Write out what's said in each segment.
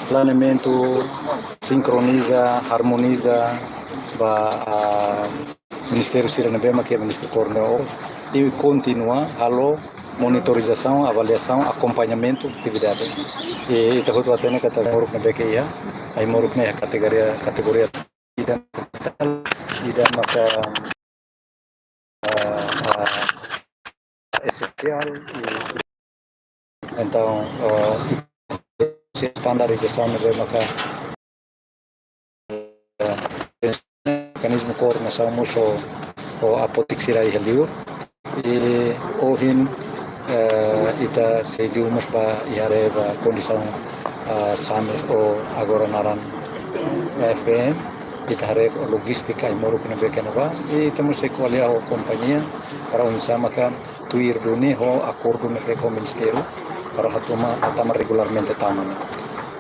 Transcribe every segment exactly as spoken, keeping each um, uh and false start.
planeamentu, sinkroniza, armoniza ba, ah, ministériu sira ne'ebé mak iha ministru koordenadór, i kontinua halo monitorizasaun, avaliasaun, akompañamentu atividade. I ita hotu hatene katak ai-moruk ne'ebé ke iha, ai-moruk ne'e kategoria, kategoria ida, ida maka, ah, ah, esensiál, i entaun, ah, standardizasaun ne'ebé maka, ah, mekanizmu koordenasaun mós ho, ho apotek sira iha liur. I ohin, eh, ita sei liu mós ba iha haree ba kondisaun, ah, same ou agora naran F B M, ita haree lojistika ai-moruk ne'ebé ke iha ne'ebá. I ita mós sei ko'alia ho kompañia para oinsá maka tuir duni ho akordu ne'ebé ho ministériu para hatama, hatama regularmente tama ne'e.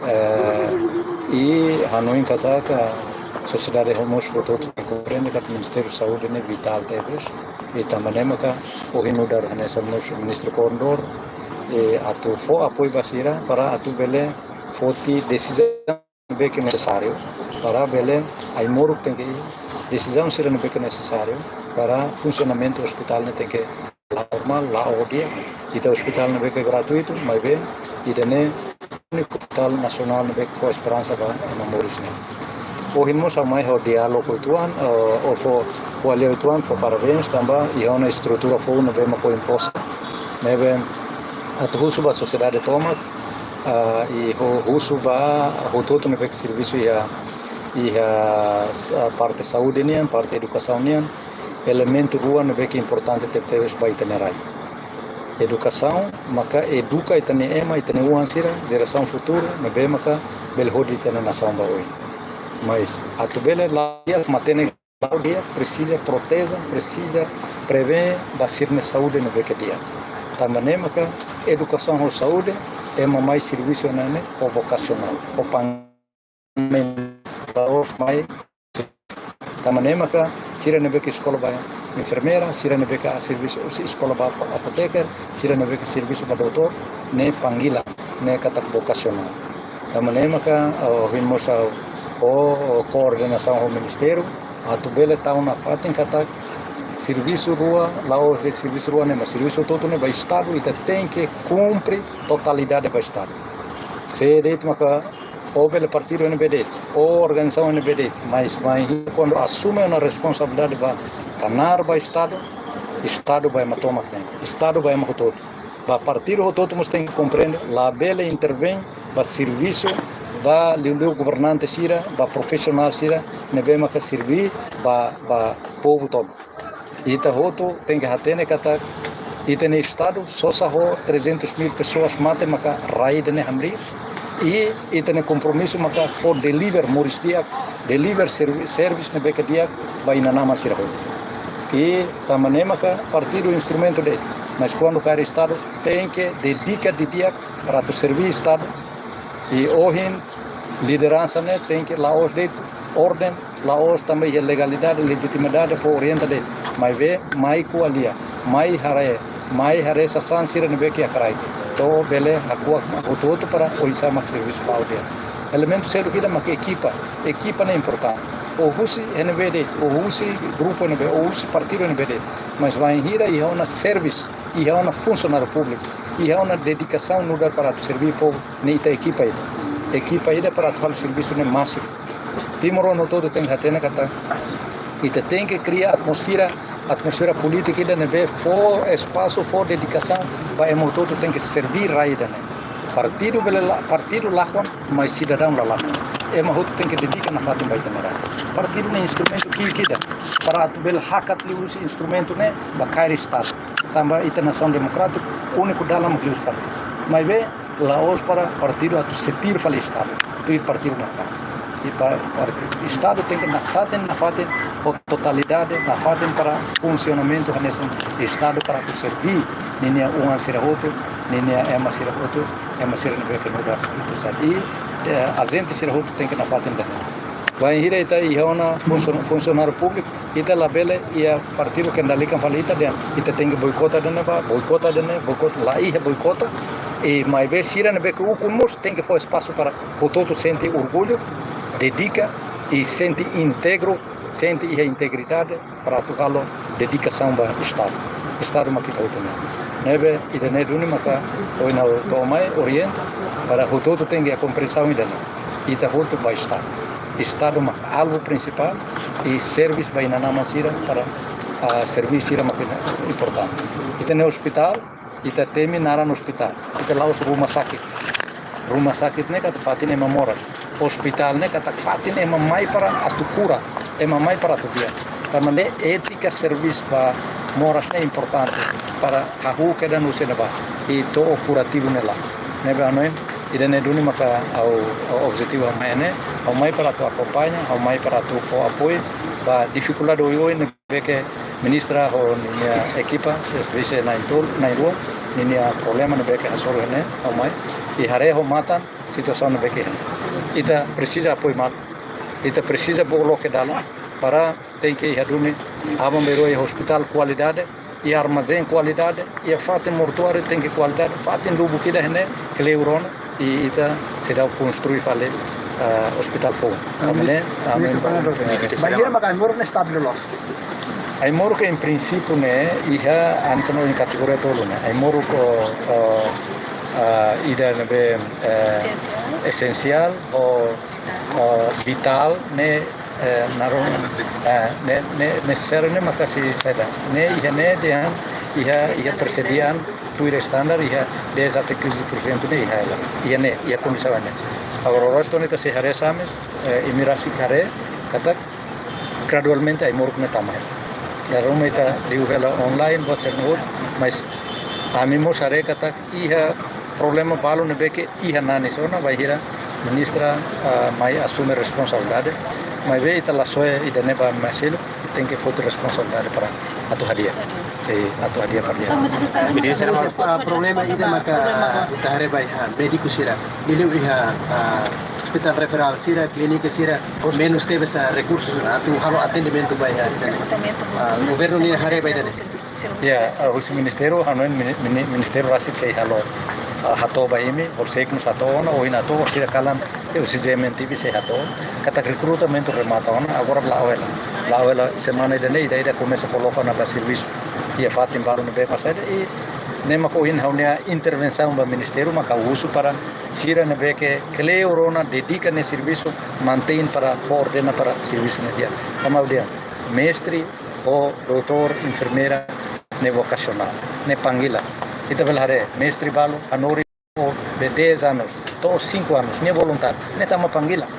Eh, i hanoin katak sosiedade ho mós hotu-hotu komprende katak Ministériu Saúde ne'e vitál tebes. I tanba ne'e maka ohin nu'udar hanesan mós ministru koordenadór, eh, atu fó apoiu ba sira para atu bele foti desizaun ne'ebé ke nesesáriu para bele ai-moruk tenke, desizaun sira ne'ebé ke nesesáriu para funsionamentu ospitál ne'e tenke la'o normál, la'o di'ak. Ita ospitál ne'ebé ke gratuitu, maibé ida-ne'e úniku ospitál nasionál ne'ebé ke fó esperansa ba ema moris ne'e. Ohin mós ha'u mai ho diálogu uitoan, eh, ou fó, ko'alia uitoan, fó parabéns tanba iha ona estrutura foun ne'ebé mak ohin posta. Ne'ebé atu husu ba sosiedade tomak, ah, i ho-, husu ba hotu-hotu ne'ebé ke servisu iha, iha s-, ah, parte saúde nian, parte edukasaun nian, elementu rua ne'ebé ke importante tebetebes ba ita-nia rai. Edukasaun, maka eduka ita-nia ema, ita-nia oan sira, jerasaun futuru, ne'ebé maka bele hodi ita-nia nasaun ba oin. Mas atu bele la'o di'ak, matenek la'o di'ak, presiza proteje, presiza prevene ba sira-nia saúde ne'ebé ke di'ak. Tanba ne'e maka edukasaun ho saúde, ema mai servisu ne'e ho vokasionál, ho pan-, la'ós mai. Tanba ne'e maka sira ne'ebé ke eskola ba enfermeira, sira ne'ebé ke servisu, eskola ba apoteker, sira ne'ebé ke servisu ba doutór, ne'e panggilan, ne'e katak vokasionál. Tanba ne'e maka, oh, ohin mós ha'u ho koordenasaun ho ministériu, atu bele tau nafatin katak servisu rua, la'ós de'it servisu rua ne'e, mas servisu hotu-hotu ne'e ba Estadu, ita tenke kumpre totalidade ba Estadu. Se de'it maka ou bele partidu ne'ebé de'it, ou organizasaun ne'ebé de'it, mas, mas kuandu asume ona responsabilidade ba knaar ba Estadu, Estadu ba ema tomak ne'e, Estadu ba ema hotu-hotu. Ba partidu hotu-hotu mós tenke komprende, labele intervein ba servisu, ba liuliu governante sira, ba profisionál sira ne'ebé maka serví ba, ba povu tomak. Ita hotu tenke hatene katak ita-nia Estadu sosa ho trezentos mil pessoas mate maka rai ida-ne'e hamriik. I ita-nia kompromisu maka fó deliver moris di'ak, deliver servi-, servisu ne'ebé ke di'ak ba inan-aman sira hotu. I tanba ne'e maka partidu instrumentu de'it, mas kuandu kaer Estadu tenke dedika didi'ak para atu serví Estadu. I ohin lideransa ne'e tenke la'ós de'it orden, la'ós tanba iha legalidade, lejitimidade fó orienta de'it. Maibé mai ko'alia, mai haree, mai haree sasán sira ne'ebé ke iha kraik. To'o bele hakuak mak hotu-hotu para oinsá mak servisu la'o di'ak. Elementu seluk ida mak ekipa, ekipa ne'e importante. Ou husi N B de'it, ou husi grupu N B, ou husi partidu N B de'it. Mas bainhira iha ona servisu, iha ona funsionáriu públiku, iha ona dedikasaun nu'udar para atu serví povu, ne'e ita ekipa ida. Ekipa ida para atu halo servisu ne'e másimu. Timoroan hotu-hotu tenke hatene katak ita tenke kria atmosfera, atmosfera polítika ida ne'ebé fó espasu, fó dedikasaun ba ema hotu-hotu tenke serví rai ida-ne'e. Partidu bele la, partidu lakon, mas sidadaun la lakon. Ema hotu tenke dedika nafatin ba ita-nia rai. Partidu ne'e instrumentu ki'ik ida para atu bele hakat liuhusi instrumentu ne'e ba kaer Estadu. Tanba ita nasaun demokrátiku, úniku dalan mak liuhusi partidu. Maibé la'ós para partidu atu setir fali Estadu, tuir partidu ne'e ka. I pa-, partidu, Estadu tenke nasaten nafatin ho totalidade, nafatin para funsionamentu hanesan Estadu para atu serví ninia oan sira hotu, ninia ema sira hotu, ema sira ne'ebé ke nu'udar ita saida. I, eh, ajente sira hotu tenke nafatin de'it. Bainhira ita iha ona funsion-, funsionáriu públiku, ita labele iha partidu kendalikan fali ita dehan, ita tenke boikota ida-ne'e ba, boikota ida-ne'e, boikota, la iha boikota, I maibé sira ne'ebé ke ukun mós tenke fó espasu para hotu-hotu sente orgullu, dedika i sente íntegru, sente iha integridade para atu halo, dedikasaun ba Estadu. Estadu mak ita hotu nian. Ne'ebé ida-ne'e duni maka ohin ha'u to'o mai orienta para hotu-hotu tenke iha komprensaun ida-ne'e. Ita hotu ba Estadu. Estadu mak alvu prinsipál i serbisu ba inan-aman sira para, ah, serbisu sira mak importante. Ita-nia ospitál, ita temi naran ospitál. Ita la'ós rumah sakit. Rumah sakit ne'e katak fatin ema moras. Ospitál ne'e katak fatin ema mai para atu kura, ema mai para atu di'ak. Tanba ne'e étika serbisu ba moras ne'e importante para hahú kedan husi ne'ebá i to'o kurativu ne'e la'o. Ne'ebé hanoin, ida-ne'e duni maka ha'u, ha'u objetivu ha'u mai ne'e, ha'u mai para atu akompaña, ha'u mai para atu fó apoiu ba difikuldade oioin ne'ebé ke ministra ho ninia ekipa, servisu na'in-tolu, na'in-rua, ninia problema ne'ebé ke hasoru ne'e, ha'u mai, i haree ho matan situasaun ne'ebé ke iha. Ita presiza apoiu matan, ita presiza bolu loke dalan, para tenke iha duni, aban-bainrua iha ospitál kualidade, iha armazén kualidade, iha fatin mortuáriu tenke kualidade, fatin lubuk ida iha ne'e, kleur ona, i ita seidauk konstrui fali, ah, ospitál foun. Ah, Tanba ne'e, Minis-, ah, Ministru Fernando, bainhira maka ai-moruk ne'e estabil loos? Ai-moruk ke em princípio ne'e, iha hanesan ohin kategoria tolu ne'e. Ai-moruk ke, ah, ah, ida ne'ebé, eh, Esensiál. Esensiál, ou, ah, vitál, ne'e, eh, naran, eh, ne'e, ne'e, nesesáriu ne'e maka sei saida. Ne'e iha ne'e dehan, iha, iha persediaan, tuir standar, iha dez até quinze por cento ne'e iha hela. Iha ne'e, iha kondisaun ne'e. Agora, o resto ne'e ita sei haree sá mós, eh, imi rasik haree, katak gradualmente ai-moruk ne'e tama hela. Dala ruma ita liu hela online, WhatsApp no, mas ami mós haree katak iha problema balu ne'ebé ke iha nanis ona, bainhira ministra, ah, mai asume responsabilidade. Maibé ita la soe ida-ne'e ba ami seluk, tenke foti responsabilidade para atu hadi'a. Eh, atu hadi'a para dia. Ministru, ah, problema ida maka ita haree ba iha médiku sira. Liuliu iha, ah, ospitál referál sira, klínika sira, menus tebes, ah, rekursus atu halo atendimentu ba iha. Ah, governu nia haree ba ida-ne'e? Ya, ah, husi ministériu, hanoin mini-, mini-, ministériu rasik sei halo, ah, hato'o ba imi, horiseik mós hato'o ona, ohin hato'o, sira kalan, husi G M N T V sei hato'o. Katak rekrutamentu remata ona, agora la'o hela. La'o hela semana ida-ne'e, ida-idak komesa koloka ona ba servisu. Iha fatin balu ne'ebé mós saida, i ne'e maka ohin ha'u-nia intervensaun ba ministériu, maka husu para sira ne'ebé ke kleur ona dedika nia servisu, mantein para koordena para servisu ne'e di'ak. Tanba dehan, mestre, ou doutór, enfermeira, ne'e vokasionál, ne'e panggilan. Ita bele haree, mestre balu, hanorin, ou de dez anos, to'o cinco anos, nia voluntáriu, ne'e tama panggilan.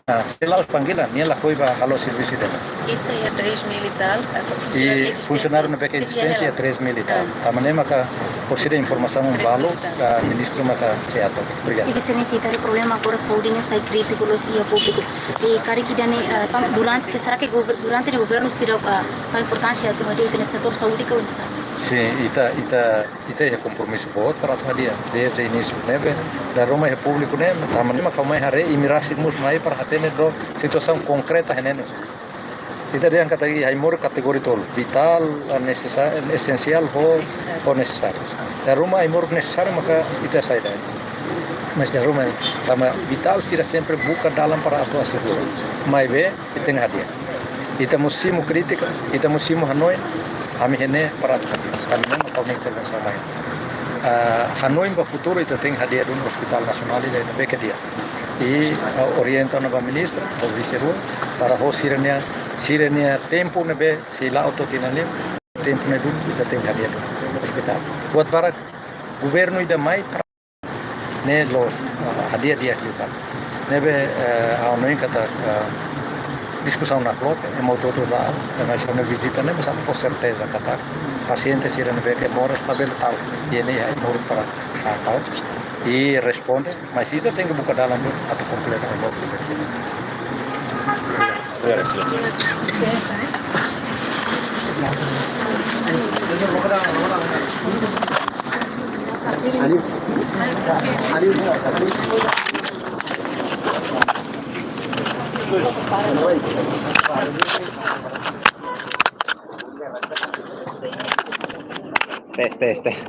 Ah, se la'ós panggilan, nia lakohi ba halo servisu ida-ne'e. Ita iha três mil e tal, ah, fu-, funcionáriu. I funsionáriu ne'ebé ke ezistente iha três mil e tal. Ah. Tanba ne'e maka, por ser informasaun balu, ah, ministru maka sei hato'o. Obrigadu. I bisa ne'e, ita haree problema agora saúde ne'e sai krítiku loos iha públiku. I karik ida-ne'e, ah, tan-, durante, será ke gover-, durante ne'e governu sira, ah, fó importánsia atu hadi'a ita-nia setór saúde ka oinsá? Sin, ita, ita, ita iha kompromisu boot para atu hadi'a. Dezde inísiu ne'ebé, dala ruma iha públiku ne'e, tanba ne'e maka mai haree, imi rasik mós mai para hatene duni situasaun konkreta iha ne'e. Ita dehan katak iha ai-moruk kategoria tolu, vitál, ah, nesesá-, esensiál, ho, nesesáriu, ho nesesáriu. Dala ruma ai-moruk nesesáriu maka ita saida. Mas dala ruma, tanba vitál sira sempre buka dalan para atu asegura. Maibé, ita tenke hadi'a. Ita mós simu krítika, ita mós simu hanoin, ami iha ne'e para atu hadi'a. Ami iha ne'e maka ami intervensaun mai. Ah, hanoin ba futuru ita tenke hadi'a duni ospitál nasionál ida ne'ebé ke di'ak. I, ah, orienta ona ba ministra, ba vise rua, para ho sira-nia, sira-nia tempu ne'ebé sei la'o to'o tinan lima, tempu ne'e duni, ita tenke hadi'a duni ospitál. Buat barak governu ida mai, ne'e loos, ah, hadi'a di'ak liután. Ne'ebé, eh, ha'u hanoin katak, ah, diskusaun nakloke, ema hotu-hotu la'o, ema sira-nia vizita ne'e, mas atu fó serteza katak pasiente sira ne'ebé ke moras labele ta'uk, i ne'e ai-moruk para, ah, ta'uk. I responde, mas ita tenke buka dalan duni atu kompleta ai-moruk ne'e. Tes, tes, tes.